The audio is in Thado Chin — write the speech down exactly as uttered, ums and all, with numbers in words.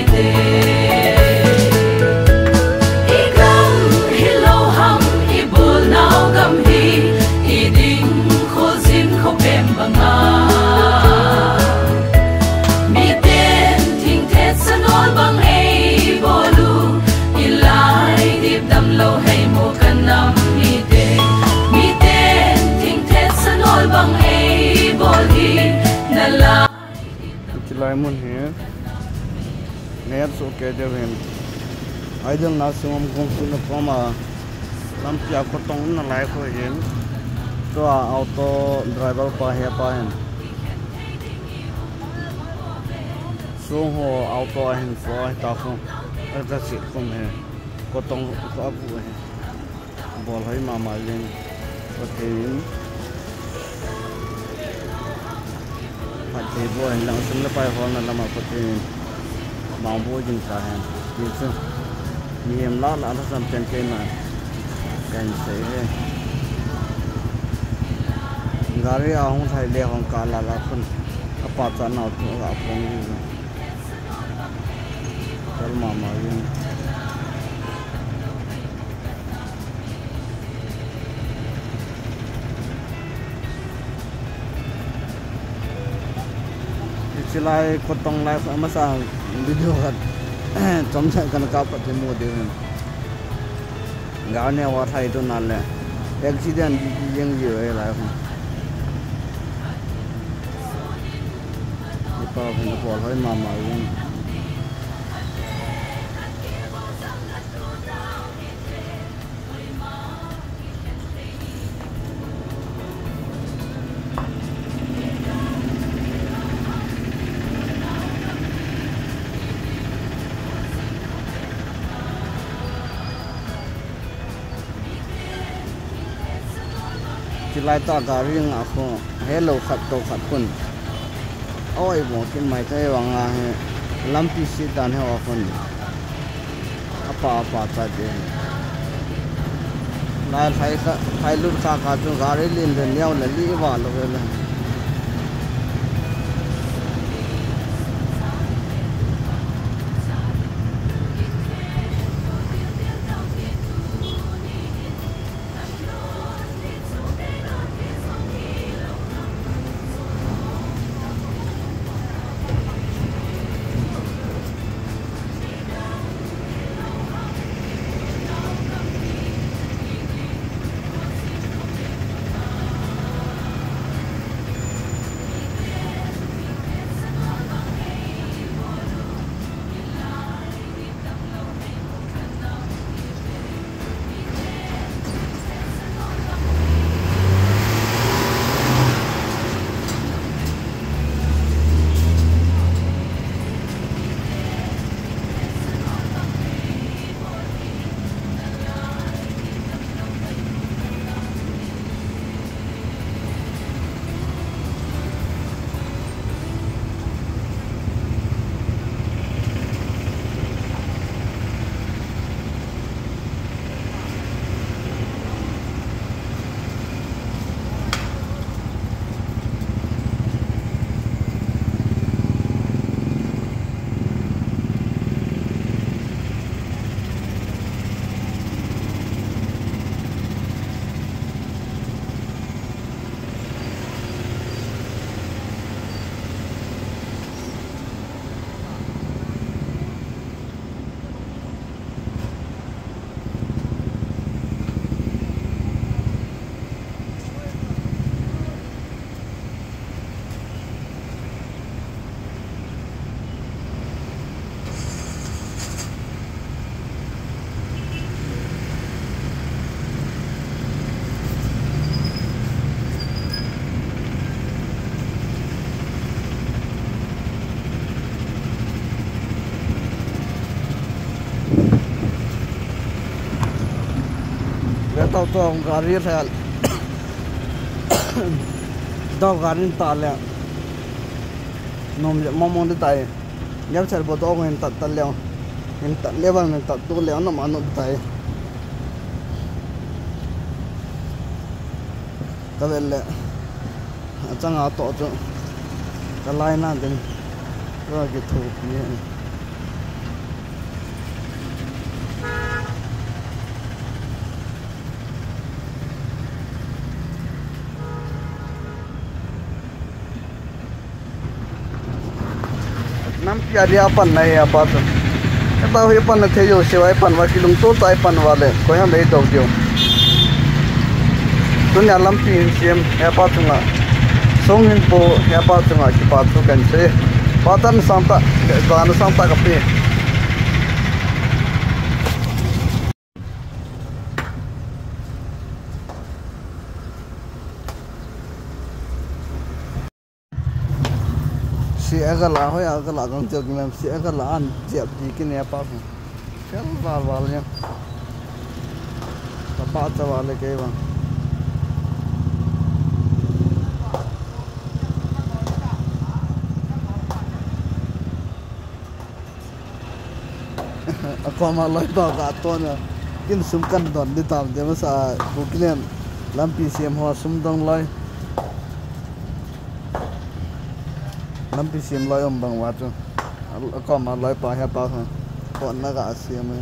I gam hilou ham, i bulnau gam hi, i ding khojin khopem banga. Miten thingthet sanol bang ei bol u, i lai dip damlou hei mu ka nam mite. Miten thingthet sanol bang ei bol hi, na lai. Chilai mun hi net so ke de hin. Idol na singom kong sina koma lampi a kotong na lai ko hin. Tua auto driver pa he pa hin. Sung ho auto a hin so a ta ko. Ka si kum he. Kotong ko abu he. Bol hoi mama jeng. Pathen in phatthei boh hen lang, sum le pai holna lama Pathen in mangboh jing tahen. Ti chu mihem lah lah lhasam pen keima kahin sei e. Gari a hung lhai le hung kah lah lah khun apachat nau thu aga phong ji. Kal mama jeng. Hiche lai kotong lai kho masa video khat chomcha kana kap pat mu ding. Gari ne wa thai tu na le accident jeng ji ve lai kho. Ipa kho na bol hoi mama jeng. Chilai ta gari nga kho hello khat to khat khun. Oi mo kin mai tai vang a he lampi si dan he wa khun. Apa apa cha de. Lai lai kha, lai lut kha kha chu gari lin le neo le li va lo ve le. Ve tau tau gari lhel. Tau gari ta le. Nom le mong mong de tai. Yau chal bo to hin tat tat leo. Hin tat le ban hin tat tu leo na ma no tai. Ka vel le. Achang a to chu. Ka lai na din. Ka ki thu ni. Lampi a dia pan na hepa chu. Hepa hi pan na thei jo siwa pan wa kilungtol ta pan wa le. Koi ham ei dou jo. Tunia lampi hin siam hepa chunga. Song hin po hepa chunga kipa thu kan sei. Patan santa, dan santa kapi. Si a gala hoi a gala gong chel kim si a gala an chep di kin ya pa. Fel val val ya. Ta pa cha val le ke ba. A koma loi pa ka to na. Kin sum kan don di tam de masa ku kilen. Lampi siam ho sum dong loi. Lampi siam loi um bang wa chu. A koma loi pa hepa ho. Ko na ga siam e.